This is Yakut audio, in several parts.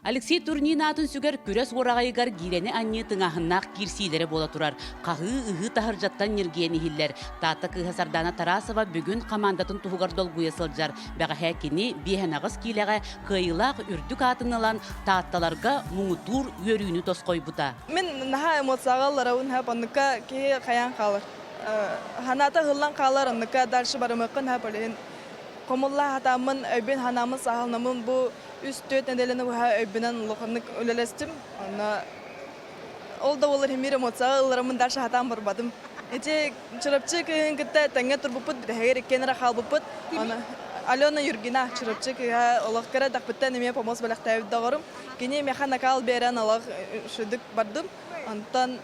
Алексей Турнин аатын сүгэр күрэс уораҕайыгар гиирэни анньыы тыҥааһыннаах киирсиилэрэ буола турар. Хаһыы-ыһыы таһырдьаттан ньиргийэн иһиллэр. Таатта кыыһа Сардаана Тарасова бүгүн хамаандатын туһугар долгуйа сылдьар. Бэҕэһээ кини 58 киилэҕэ кыайыылаах үрдүк аатын ылан, таатталарга муҥутуур үөрүүнү тосхойбута. Мин наһаа эмоцияҕа ылларабын, һап оннукка киһи хайаан хаалар. Санаата ыһыллан хаалар, оннукка дальше барымыаххын һап олиһин хомулла сатааммын, өйбүн санааммын саһылнаммын бу үс-түөрт нэдиэлэни быһа өйбүнэн улаханнык үлэлэстим. Онно ол да буоллар эмиэ эмоцияҕа ыллараммын дальше сатаан барбатым. Ити Чурапчы кыыһын кытта тэҥҥэ турбуппут, бүтэһигэр иккиэн эрэ хаалбыппыт. Аны Алена Юргина Чурапчы кыыһа олох кыра эрдэхпиттэн эмиэ помост бэлэхтээбит доҕорум. Кини миэхэ накал биэрэн олох үчүгдүк бардым. Онтон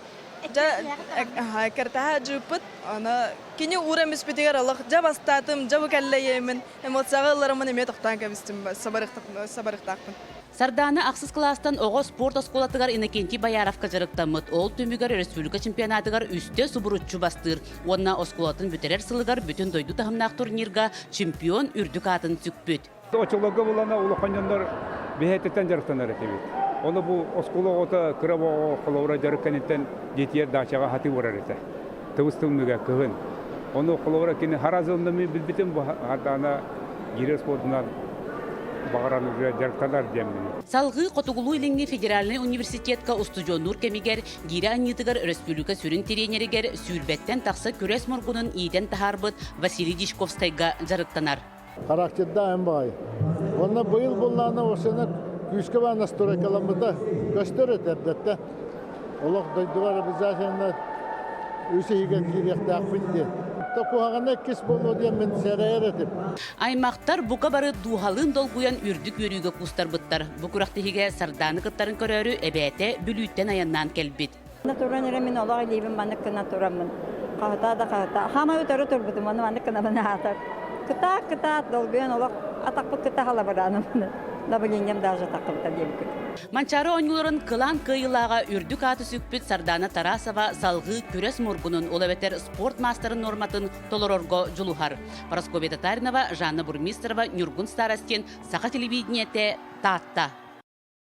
дьэ кэртэһэ дьыыппыт. Аны кини ууран бүспүтүгэр олох дьэ бастаатым, дьэ бу кэллэйиэмин Эмоцияҕа ыллараммын эмиэ тохтоон кэбистим, сабарыктаахпын. Сардаана ахсыс кылаастан оҕо спорт оскуолатыгар Иннокентий Бояровка дьарыктаммыт. Ол түмүгэр өрөспүүбүлүкэ чемпионатыгар үстэ субуруччу бастыыр уонна оскуолатын бүтэрэр сылыгар бүтүн дойду таһымнаах турнирга чемпион үрдүк аатын сүкпүт. Оччолорго булана улахан дьоннор биһиэттэн дьарыктанар этибит. Ону бу оскуола оҕото кыра оҕо холобура дьарык кэнниттэн дьиэтигэр даачаҕа хатыы барар этэ. Тыбыс тымныыга кыһын. Ону холобура кини харазылны мин билбитим бу Сардаана гире спордунан баҕаран уже дьарыктанар диэммин. Салгыы Хотугулуу-Илиҥҥи федеральнай университетка устудьуоннуур кэмигэр гиирэ анньыытыгар өрөспүүбүлүкэ сүрүн тириэньэригэр сүүрбэттэн тахса күрэс мургунун иитэн таһаарбыт Василий Дьячковскайга дьарыктанар. Характердаах эн баҕайы. Уонна быйыл буллаана осена күүскэ баар настройкаламмыта көстөр этэ эрдэттэн. Олох дойдубар обязательно үс иһигэр киириэхтээхпин диэн. Куһаҕана иккис буолуо диэн мин сэрэйэр этим. Аймахтар бука бары дууһалыын долгуйан үрдүк үөрүүгэ куустарбыттар. Бу күрэхтэһиигэ Сардааны кыттарын көрөөрү эбээтэ Бүлүүттэн айаннаан кэлбит. Туран эрэ мин олох илиибин маннык гына тураммын хаһытаа да хаһытаа хаамай утары турбутум ону маннык гынабын аатар кытаат кытаат долгуйан олох атахпыт кыта халабыраанам давлением даже таххыбыта диэбиккит. Манчаары оонньууларын кылаан кыайыылааҕа үрдүк ааты сүкпүт Сардаана Тарасова салҕыы күрэс мургунун, ол эбэтэр спорт маастарын нуорматын толорорго дьулуһар. Парасковья Татаринова, Жанна Бурмистрова, Ньургун Старостин, Саха телевидениетэ, Таатта.